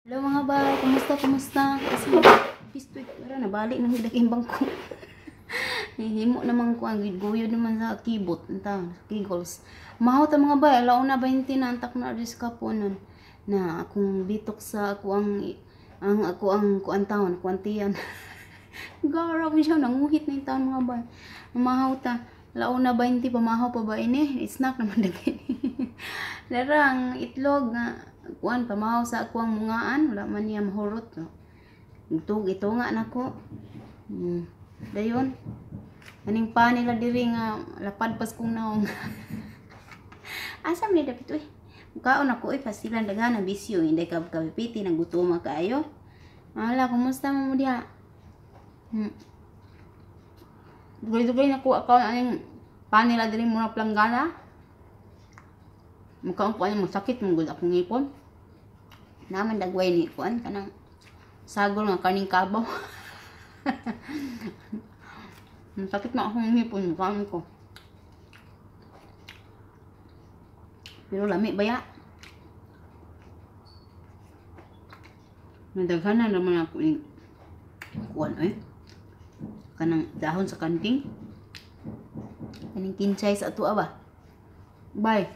Hello mga bay, kumusta, kumusta? Kasi pistoy, wala nabalik nang hidag bangko. Hihimo naman ko ang guyod naman sa keyboard, anta, keygoals. Mahaw ta mga bay, alauna 20 na antak na aris kaponon na akong bitok sa ako ang kuan taon, kuan tiyan. Gara ko siya nanguhit na yung taon mga bay. Mahaw ta. Launa 20 pamahaw pa ba ini? Snack naman dagin. Dara ang itlog nga kuan pamahaw sa ako ang mungaan, wala man niya mahurot. No? Itong ito nga nako. Dayon. Aning pa nila diri nga lapad pas kong naong. Asa man ni dapit uy? Mukaon ako uy, pasilan daghan ang bisyo, hindi ka kapipiti nagutom kaayo. Ala, kumusta mo mo diha? Dugay-dugay na ko account aning pa nila diri mura planggana. Mukaon ko aning masakit mong gud akong ngipon. Naman dagway ni kuan kanang sagol nga kaning kabaw. Masakit na akong ngipon, mukaon ko. Pero lami baya. Nadaghanan naman ako ni kuan oy. Kanang dahon sa kanting. Kaning kinchay sa atua ba? Bye.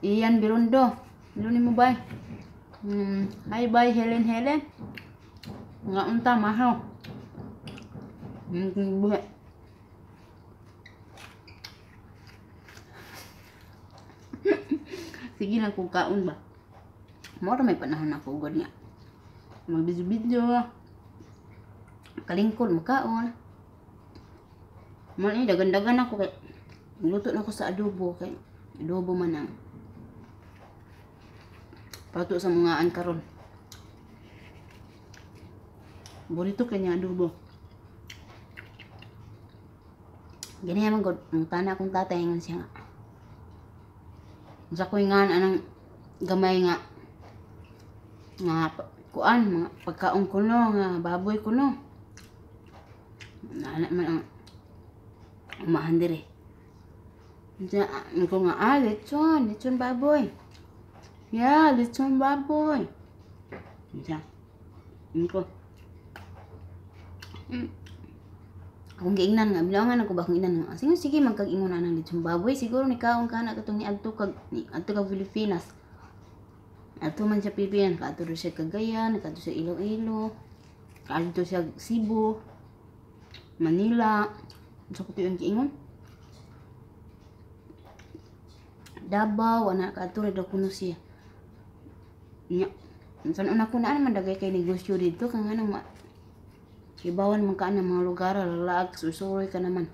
Ian Birundo. Hello nimo bay. Hi bye Helen Helen. Nga unta mahaw. Buhi. Sige lang kung kaon ba. Mora may panahon ako ugod nga. Magbidyo-bidyo. Kalingkod makaon. Man eh, dagan-dagan ako kay luto na ako sa adobo kay adobo man ang pato sa mga an karon. Burrito kanya adobo. Gani man gud, ang tana akong tatay ingon siya nga. Unsa ko'y ngan anang gamay nga nga kuan mga pagkaon kuno nga baboy kuno. Naana man ang umahan diri. Unsa ko nga lechon, lechon baboy. Yeah, lechon baboy. Unsa? Ko. Akong giingnan nga bilangan ako ba akong ingnan nga. Sige sige man kag ingon anang lechon baboy siguro ni kaon ka na katong niadto kag ni adto kag Pilipinas. Adto man sa Pilipinas, kaadto siya Cagayan, kaadto siya Iloilo, kaadto siya Cebu, Manila. Unsa ko tuyon giingon? Davao ana kaadto ra daw kuno siya. Nya, unsa una ko na man dagay kay negosyo didto kay nganong ma ibawan man ka na mga lugar, lalaag, susuroy ka naman.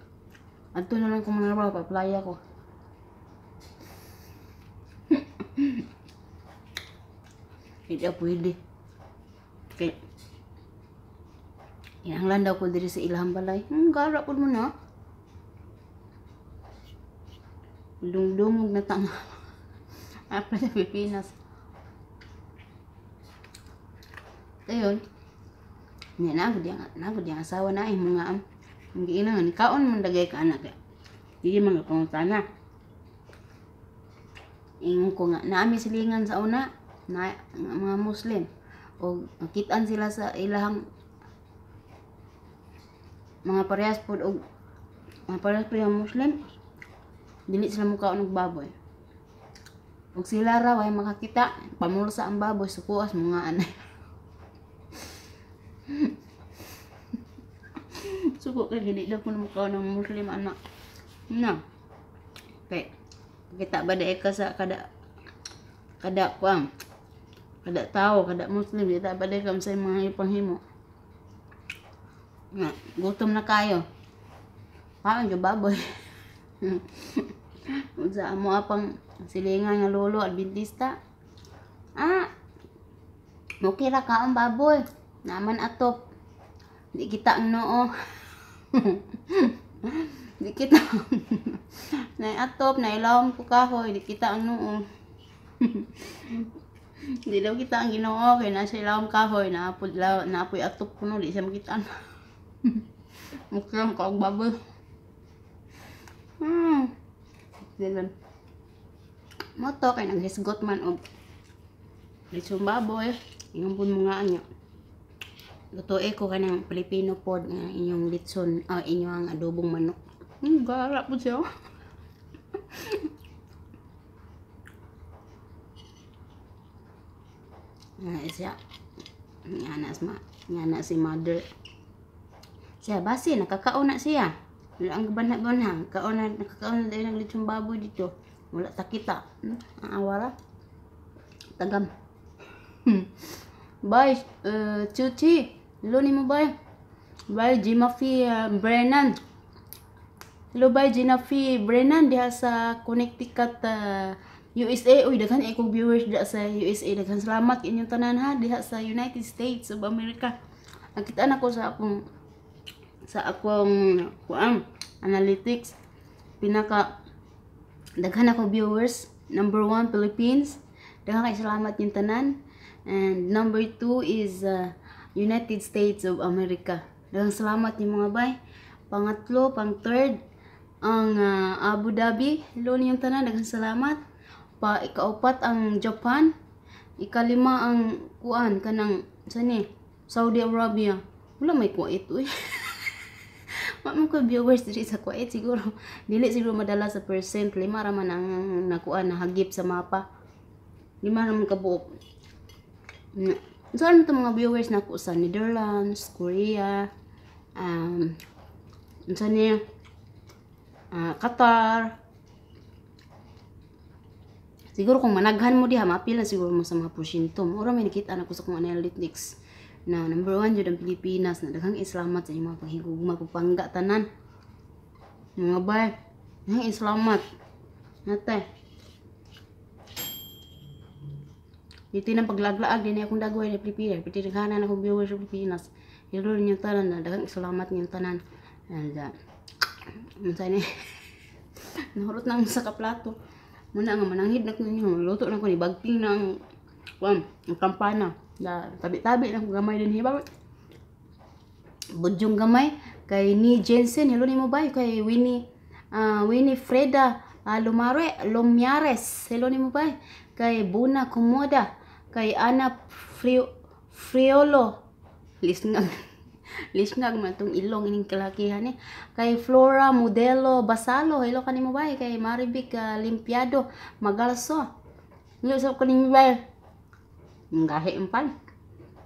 Adto na lang ko mga trabaho, pa-playa ko. Hindi ako pwede. Kay inanglan daw ko diri sa ilahang balay. Gara po mo na. Dungdungog na tanga. Apa sa Pilipinas. Ayun. Nya na gud yang na gud yang asawa na ay mga am. Ang giina nga ni kaon man dagay ka anak kay. Dili man pangutana. Ingon ko nga naami silingan sa una na mga Muslim o nakitaan sila sa ilahang mga parehas pod og mga parehas pod yung Muslim dili sila mukaon og baboy. Og sila ra way makakita pamulsa ang baboy sukuas mga anay. Suko kay dili daw kuno mukaon ng Muslim anak. Na. Kay kita ba dae ka sa kada kada kuang kada tao, kada Muslim, kita ba dae ka sa mga ipanghimo. Nga, gutom na kayo. Kaon jud baboy. Unsa amo apang silingan nga lolo Adventista. Ah. Okay ra kaon baboy. Naman atop. Di kita ang noo. Di kita. Nay atop, nailawom ko kahoy, di kita ang noo. Di daw kita ang Ginoo kay nasa ilawom kahoy, naapoy naapoy atop kuno di siya makita. Mukha ka og baboy. Dili. Moto kay naghisgot man og lechon baboy. Ingon pud mo nga niya. Lutuin ko kanang Pilipino pod nga inyong litson, inyong adobong manok. Gara po siya. Siya. Nga na si mother. Siya basi nakakaon na siya. Wala ang banha-banha. Kaon na, nakakaon na dahil ng lechon baboy dito. Wala ta kita. Ang awara. Tagam. Bye, Chuchi. Hello ni mo, bye. Bye, Jimafi Brennan. Hello, bye, Gina Fee Brennan diha sa Connecticut, USA. Uy, daghan kog viewers diha sa USA. Daghan salamat inyong tanan ha diha sa United States of America. Nakita na ko sa akong kuan analytics, pinaka daghan ako viewers. Number 1, Philippines. Daghan kay salamat yung tanan. And number 2 is United States of America. Daghang salamat yung mga bay. Pangatlo, pang third, ang Abu Dhabi. Hello ninyong tanan, daghang salamat. Pa ikaapat ang Japan. Ikalima ang kuan kanang sani Saudi Arabia. Wala may Kuwait uy. Wa man ko viewers diri sa Kuwait siguro. Dili siguro madala sa percent. 5 ra man ang nakuan nahagip sa mapa. 5 ra man kabuok. Saan to mga viewers nako sa Netherlands, Korea, unsa ni Qatar. Siguro kung managhan mo diha, maapil na siguro mo sa mga porsyento. Mura may nakita na ko sa kong analytics na number 1 jud ang Pilipinas na daghang islamat sa inyong mga panghigugma, pagpangga tanan. Mga bay, daghang islamat. Nate. Dito nang paglaglaag din akong dagway sa Pilipinas. Piti daghanan akong viewers sa Pilipinas. Hello ninyong tanan na daghang salamat ninyong tanan. And unsa ni? Nahurot na sa kaplato. Muna nga mananghid na ko ninyo. Luto na ko ni bagting ng kuan, ang kampana. Da, tabi-tabi na ko gamay din hiba. Budyong gamay kay ni Jensen, hello nimo bay, kay Winnie Winnie Freda Lumare Lumiares, hello nimo bay, kay Buna Komoda, kay Ana Friolo, lisngag lisngag man tong ilong ining kalakihan ni, kay Flora Modelo Basalo, hello kanimo bay, kay Marivic Limpiado Magalso, hello sa kanimo bay, gahi impan,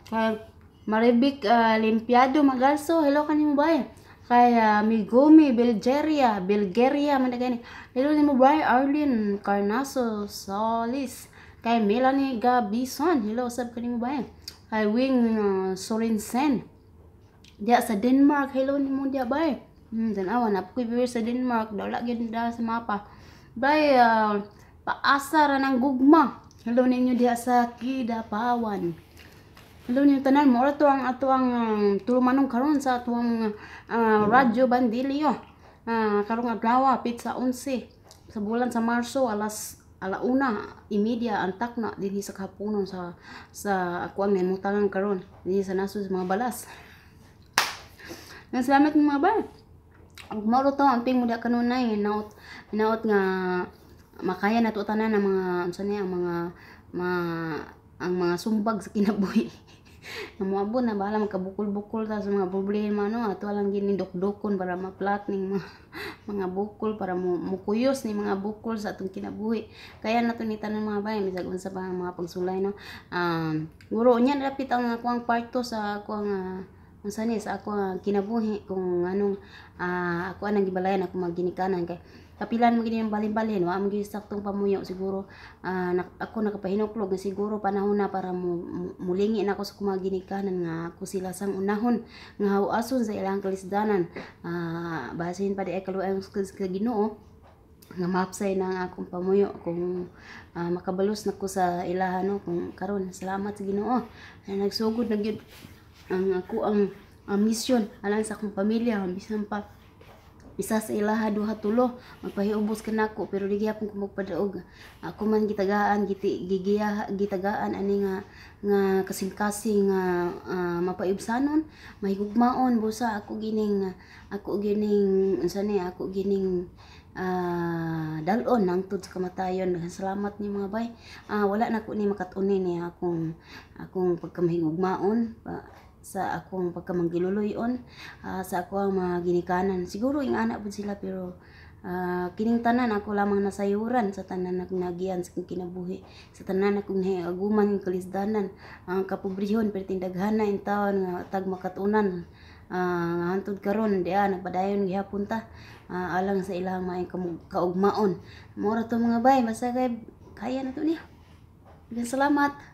kay Marivic Limpiado Magalso, hello kanimo bay, kay Migumi Bulgaria, Bulgaria man gani, hello nimo bay, Arlene Carnaso Solis, kay Melanie Gabison, hello sab kanimo bay, kay Wing Sorensen diya sa Denmark, hello nimo diya bay. Tanawa na ko viewers sa Denmark, dawla gyud da sa mapa. Bay paasa ra ng gugma. Hello ninyo diha sa Kidapawan. Hello ninyo tanan, mo ra to ang ato ang tulumanon karon sa atuang Radyo Bandilyo. Karong adlaw pizza 11 sa bulan sa Marso alas 1:30 antak na dinhi sa kahaponon sa ako ang namutangan karon dinhi sa nasod sa mga balas. Salamat mga bay. Ug mao to ang ping mo diha kanunay naot naot nga makaya na to tanan ang mga unsa ni ang mga ang mga sumbag sa kinabuhi. Namuabot na bahala magkabukol-bukol ta sa mga problema no, ato lang gini dukdukon para maplat ning mga bukol para mukuyos ni mga bukol sa atong kinabuhi. Kaya nato ni tanan mga bay bisag unsa pa ang mga pagsulay no. Guro nya dapit ang akong parto sa akong unsa ni sa ako kinabuhi kung anong ako anang gibalayan ako magginikanan kay kapilan mo gini ang balin-balin wa man gyud saktong pamuyo siguro ako nakapahinuklog nga siguro panahon na para mulingi na ako sa akong mga ginikanan nga ako sila sang unahon nga hawason sa ilang kalisdanan. Basin pa di ay kaluoy sa Ginoo nga mahapsay na ang akong pamuyo kung makabalos na ko sa ilaha no, kung karon salamat sa Ginoo ay nagsugod na gyud ang ako ang misyon alang sa akong pamilya bisan pa isa sa ilaha duha tulo magpahiubos kanako pero di gyapon ko magpadaog. Ako man gitagaan gitagaan ani nga nga kasing-kasing nga mapaibsanon mahigugmaon busa ako gining unsa ni ako gining dalon hangtod sa kamatayon. Daghang salamat ni, mga bay. Wala na ko ni makat-unin ni akong akong pagkamahigugmaon pa, sa akong pagkamanggiluloyon, sa ako ang mga ginikanan. Siguro ing ana pud sila, pero kining tanan ako lamang nasayuran sa tanan akong nagian sa akong kinabuhi, sa tanan akong nahiaguman kalisdanan, ang kapobrehon, perting daghana intawon nga tag makatunan. Hantod karon diya nagpadayon gihapon ta, alang sa ilang maayong kaugmaon. Mao ra to, mga bay, basta kay kaya na to niya. Daghang salamat.